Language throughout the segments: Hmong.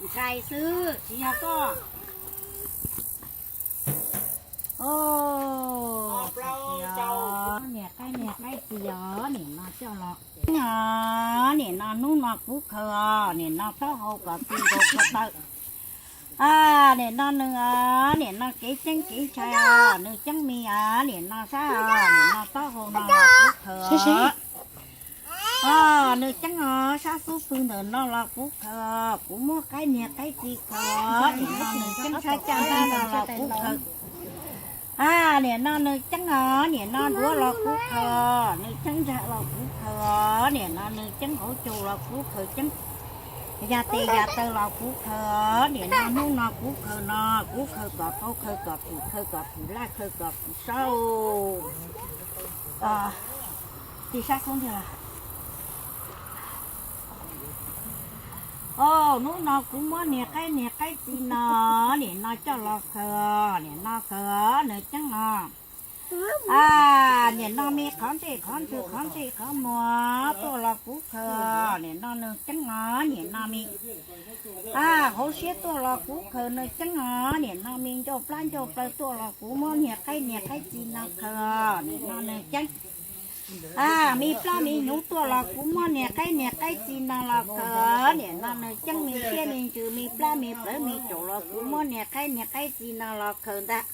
Ntshai xwb tsis yog koj. Niam qaib niam qaib txiv os, nim no coj los. Nim no hnub no kuv khaws os, nim no taub hau kom txi nkaus ko taw. Nim no nws os, nim no kev ceeb kev ntshai os, nws ceeb me os, nim no sab os, nim no taub hau no los kuv khaws os. Nws ceeb os, sab xub pwg ntawm no los kuv khaws os, kuv muab qaib niag qaib txiv khaws os, nim no nws ceeb sab caj dab no los kuv khaws. Nim no nws ceeb os, nim no duav los kuv khaws os, nws ceeb ntsa los kuv khaws os, nim no nws ceeb hauv caug los kuv khaws, ceeb yas tes yas taw los kuv khaws os, nim no hnub no kuv khaws no, kuv khaws kom tau, khaws kom thim, khaws kom thim laj, khaws kom thim saub. Tig sab xub ntiag. Hnub no kuv muab niag qaib niag qaib txiv no, nim no coj los khaws, nim no khaws nws ceeb os. Nim no me qhov ntsej qhov ntswg qhov ntsej qhov muag tuaj los kuv khaws, nim no nws ceeb os, nim no me hauv siab tuaj los kuv khaws nws ceeb os, nim no me ncauj plab ncauj plaws tuaj los kuv muab niag qaib niag qaib txiv no khaws, nim no nws ceeb. Me plab me hnyuv tuaj los kuv muab niag qaib niag qaib txiv no los khaws, nim no nws ceeb, me siab me ntsws me plab me plawv me caum los kuv muab niag qaib niag qaib txiv no los khaws ntag.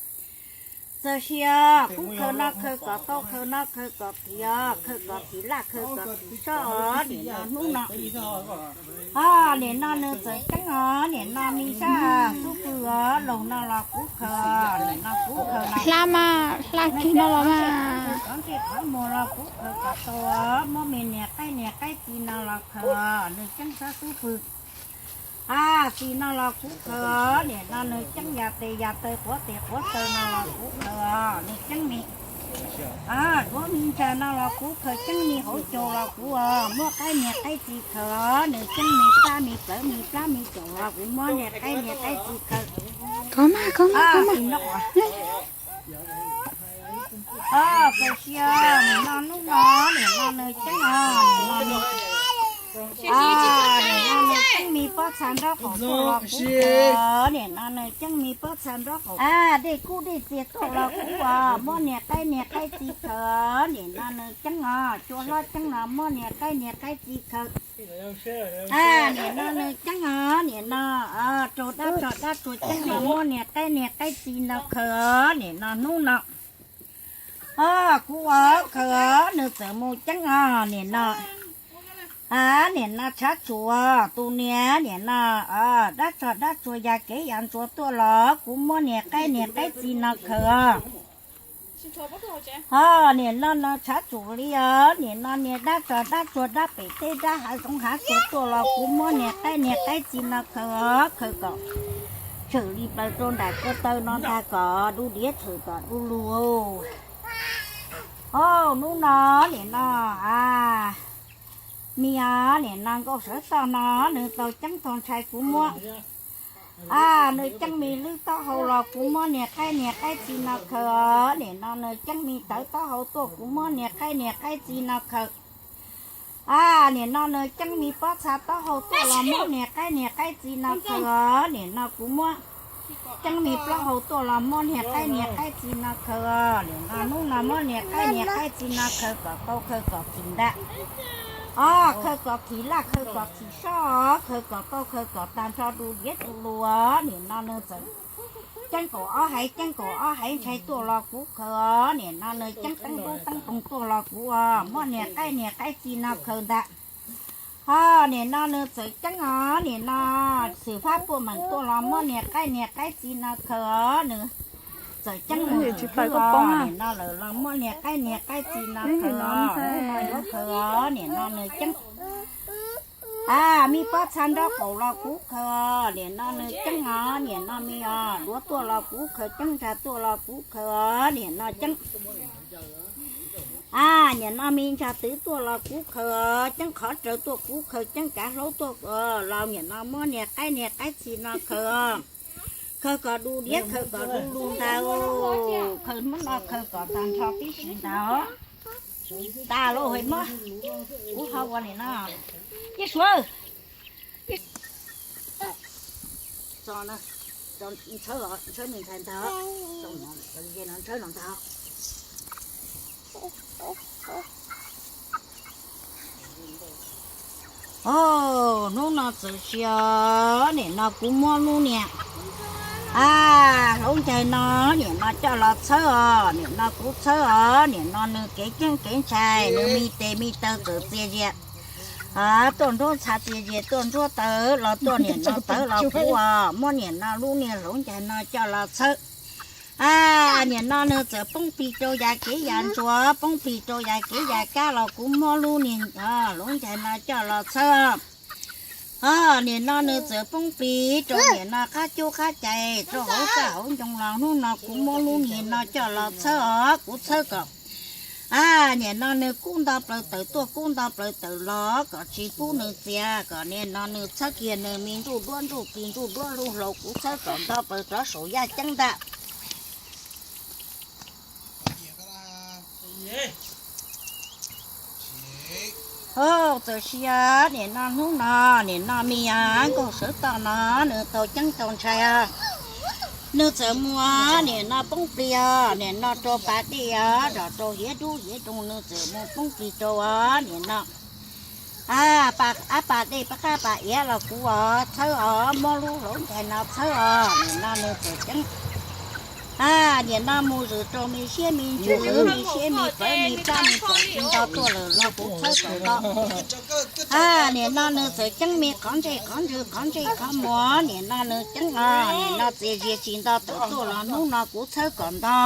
Txawm sis os, kuv khaws no khaws kom tau, khaws no khaws kom thim os, khaws kom thim laj, khaws kom thim saub os, nim no hnub no. Nim no nws txawm ceeb os, nim no me sab xub pwg os, laug no los kuv khaws, nim no kuv khaws no. Hla mas, hla kiag no los mas. Qhov ntsej qhov muag los kuv khaws kom tau, muab me niag qaib niag qaib txiv no los khaws, nws ceeb sab xub pwg. Txiv no los kuv khaws, nim no nws ceeb yas tes yas taw quav tes quav taw no los kuv khaws, nws ceeb me duav me ntsa no los kuv khaws, ceeb me hauv caug los kuv muab qaib niag qaib txiv khaws, nws ceeb me plab me plawv me plab me caum los kuv muab niag qaib niag qaib txiv khaws. Kov mas, kov mas, kov mas. Txawm sis os, nim no hnub no, nim no nws ceeb os, nim no nws ceeb me pob txha nraub qaum tuaj los kuv khaws, nim no nws ceeb me pob txha nraub qaum. Dej kub dej txias tuaj los kuv muab niag qaib niag qaib txiv khaws, nim no nws ceeb os, cua hlob ceeb los muab niag qaib niag qaib txiv khaws. Nim no nws ceeb os, nim no raug dab tsog dab tsua ceeb los muab niag qaib niag qaib txiv no khaws, nim no hnub no. Kuv ua khaws, nws txawm mus ceeb os, nim no. Nim no tshav tsuas tus niag, nim no dab tsog dab tsua ya kev ya ntsuav tuaj los kuv muab niag qaib niag qaib txiv no khaws. Nim no no tshav tsuas li os, nim no niag dab tsog dab tsua dab pem teb dab hav zoov hav tsuag tuaj los kuv muab niag qaib niag qaib txiv no khaws, khaws kom tshwm li plaws rau nram ko taw no ntag, kom du diav tshwm kom du lug. Hnub no, nim no, me os, nim no nkauj sawv toj no nws tau ceeb tau ntshai kuv muab. Nws ceeb me lwb taub hau los kuv muab niag qaib niag qaib txiv no khaws os, nim no nws ceeb me tawv taub hau tuaj kuv muab niag qaib niag qaib txiv no khaws. Nim no nws ceeb me pob txha taub hau tuaj los muab niag qaib niag qaib txiv no khaws os, nim no kuv muab ceeb me plaub hau tuaj los muab niag qaib niag qaib txiv no khaws os, nim no hnub no muab niag qaib niag qaib txiv no khaws kom tau, khaws kom thim ntag. Os, khaws kom thim laj, khaws kom thim saub os, khaws kom tau, khaws kom tag nrho du diav du lug os, nim no nws txawm ceeb kaum ob haiv, ceeb kaum ob haiv ntshai tuaj los kuv khaws os, nim no nws ceeb teeb roob teeb toog tuaj los kuv muab niag qaib niag qaib txiv no khaws ntag. Os, nim no nws txawm ceeb os, nim no xwm fab puaj meem tuaj los muab niag qaib niag qaib txiv no khaws os, nws txawm ceeb mus xwm fab os, nim no lawm los muab niag qaib niag qaib txiv no khaws os, hnub no yuav khaws os, nim no nws ceeb. A, me pob txha nraub qaum los kuv khaws os, nim no nws ceeb os, nim no me os, duav tuaj los kuv khaws, ceeb ntsa tuaj los kuv khaws os, nim no ceeb. A, nim no me ntsa twv tuaj los kuv khaws os, ceeb qhov raws tuaj kuv khaws, ceeb kav hlaub tuaj los nim no muab niag qaib niag qaib txiv no khaws os. Khaws kom du diav, khaws kom du lug ntag, khaws muab no khaws kom tag nrho tib si ntag. Tas lawm, mob kuv ho ua nim no. Ib suav. Ntshaw los ntshaw me ntxhais ntag, ntshaw los ntag. Hnub no txawm sia, nim no kuv muab lub niag, a, hluav ncaig no, nim no coj los txhawb os, nim no kuv txhawb os, nim no nws kev ceeb kev ntshai, nws me tes me taw txawm txias zias, a, tuaj nruab ntxhab txias zias, tuaj nruab taw los tuaj, nim no tawv los kuv os, muab nim no lub niag hluav ncaig no coj los txhawb. A, nim no nws txawm poob plig rau yav kev yav ntsuas, poob plig rau yav kev yav kab los kuv muab lub niag hluav ncaig no coj los txhawb. O, nim no nws txawm poob plig rau nim no qab cub qab cais, rau hauv txaj hauv ncoo los hnub no kuv muab lub niag no coj los txhawb os, kuv txhawb kom, a, nim no nws kub nto plaws tawm tuaj, kub nto plaws tawm los, kom tsis pub nws txias, kom nim no nws txhawb kiag nws me ntsuj duab ntsuj plig ntsuj duab lub hlau, kuv txhawb kom nto plaws rov saum yaj ceeb ntag. Txawm sia, nim no hnub no, nim no me nkauj sawv toj no nws tau ceeb tau ntshai os. Nws txawm mus, nim no poob plig os, nim no rau pas dej os, zom rau hiav dub hiav doo, nws txawm mus poob plig rau os, nim no, a, pas dej pas qab pas iav los kuv os txhawb os, muab lub hluav ncaig no txhawb os, nim no nws txawm ceeb. A, nim no mus zwm rau me siab me ntsws, me siab me plawv, me plab me plaum tsis nto tuaj lawm los kuv txhawb kom nto. A, nim no nws txawm ceeb me qhov ntsej qhov ntswg qhov ntsej qhov muag, nim no nws ceeb os, nim no txias zias tsis nto tawm tuaj los hnub no kuv txhawb kom nto.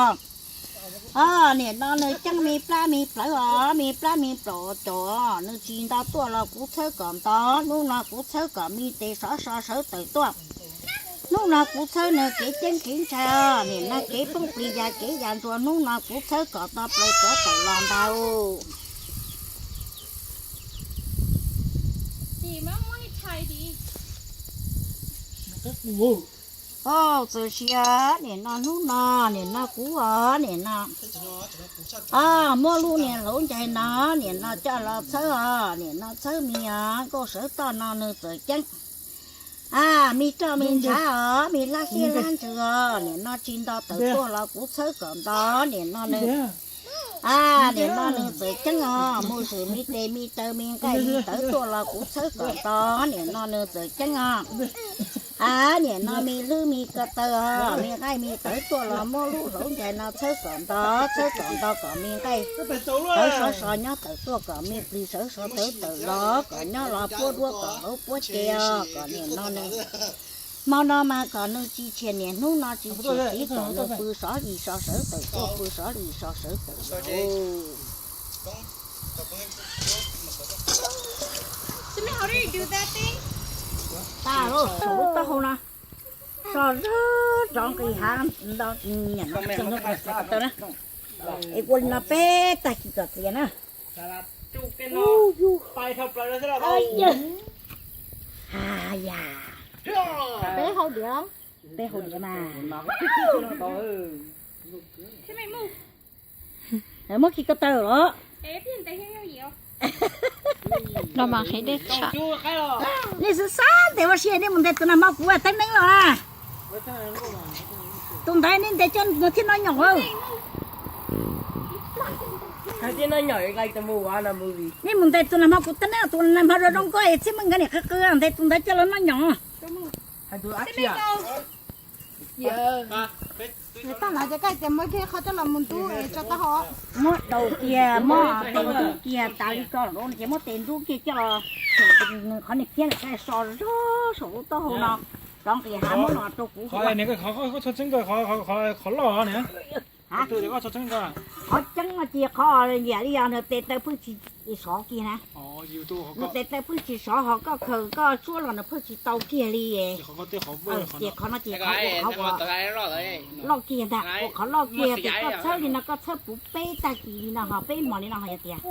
O, nim no nws ceeb me plab me plawv os, me plab me plaum caum, nws tsis nto tuaj los kuv txhawb kom nto, hnub no kuv txhawb kom me tes sov so sawv tawm tuaj. Hnub no kuv txhawb nws kev ceeb kev ntshai os, nim no kev poob plig yav kev yav ntsuas, hnub no kuv txhawb kom nto plaws rov tawm los ntag. O, txawm sia, nim no hnub no, nim no kuv os, nim no, o, muab lub niag hluav ncaig no, nim no coj los txhawb os, nim no txhawb me os, nkauj sawv toj no nws txawm ceeb. A, me roj me ntshav os, me hlab siab hlab ntsws os, nim no tsis nto tawm tuaj los kuv txhawb kom nto, nim no nws, a, nim no nws txawm ceeb os, mus zwm me tes me taw me nqaij me tawv tuaj los kuv txhawb kom nto, nim no nws txawm ceeb os. A, nim no me hlwb me ko taw os, me nqaij me tawv tuaj los muab lub hluav ncaig no txhawb kom nto, txhawb kom nto kom me nqaij tawv sov so nyob tawm tuaj, kom me plig sawv so tawv tawm los, kom nyob los puab duab kom hauv puab ce os, kom nim no nws hmo no mas kom nws tsis tshiam niam, hnub no tsis tshiam txiv, kom nws pw sov lis so sawv tawm tuaj, pw sov lis so sawv tawm los. Tag lub saum lub taub hau no, so zog rov nqis hav nto, nyob no tseem nyob tseem tawm na, es ua li no peb tag kis kom txias na. Yog, peb hau diav, peb hau diav mas. Muab khi ko taw los. Los mas qhib dej tshaj. Nej xav xav ntes ua si, nej mus ntes tus nag hmo kuv teeb neeb los na. Tus ntawd nej ntes coj mus thiab no nyom. Nej mus ntes tus nag hmo kuv teeb neeb, tus nag hmo zoo zoo nkauj es txij muaj nkawd niam qw qw ntes tus ntawd coj los noj nyom. Nws tag hnav ces koj tias muab kiag qhov coj los mus ntub es tso taub hau. Muab daus kiag, muab tes ntub kiag tas li ko los ces muab tes ntub kiag coj los, qhov niag phiab na, so zog saum lub taub hau no, rov nqis hav muab los rau kuv. Qhov txhob txeeb ko, qhov loj ne. Qhov ceeb no ces qhov yam li yog nws tes taw pheej tsis sov kiag na. Nws tes taw pheej tsis sov, ho koj khaws koj tsuab los nws pheej tsis tau kiag li. Ces qhov no ces qhov ua qhov loj kiag ntag, ua qhov loj kiag ces koj txhawb li no, koj txhawb puv peb tag kis li no ho peb hmos li no ho yog tias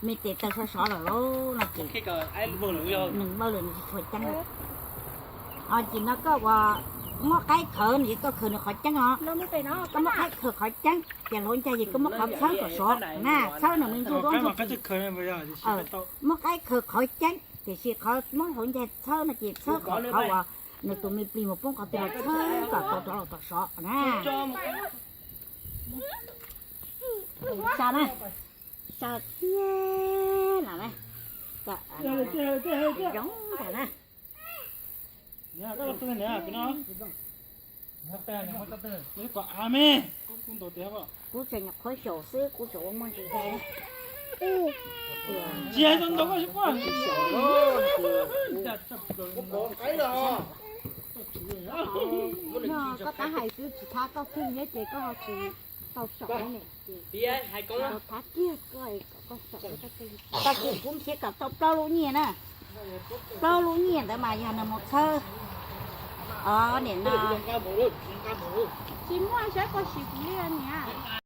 me tes taw sov sov lawm no ces nws vawj lawm nws tsis tshua ceeb. Ces no koj ua muab qaib khaws no ces koj khaws nws qhov ceeb os. Koj muab qaib khaws qhov ceeb ces hluav ncaig ces koj muab qhov txhawb kom sov na, txhawb nws me ntsuj duab ntsuj plig. Muab qaib khaws qhov ceeb tiam sis qhov muab hluav ncaig txhawb no ces txhawb qhov uas Nws tus me plig mus poob qhov twg los txhawb kom tau rov los tom sov na. Sa na, sa thiab no na, kom zoo tag na. Kuv tseem nyuam qhuav xyaum xwb, kuv tseem ua muaj ntsis dai. Tsis xyaum los no koj tab hais xwb, tsis thab koj xwb thiab ces koj ho tsis tau xyaum ne ces tau thab kiag koj kom koj xyaum. Tag kis kuv nrhiav kom tau plaub lub nyiaj na. Plaub lub nyiaj ntawd mas yog nws mus txhawb. Os, niam no. Tsis muaj saib koj sim kuv li niam.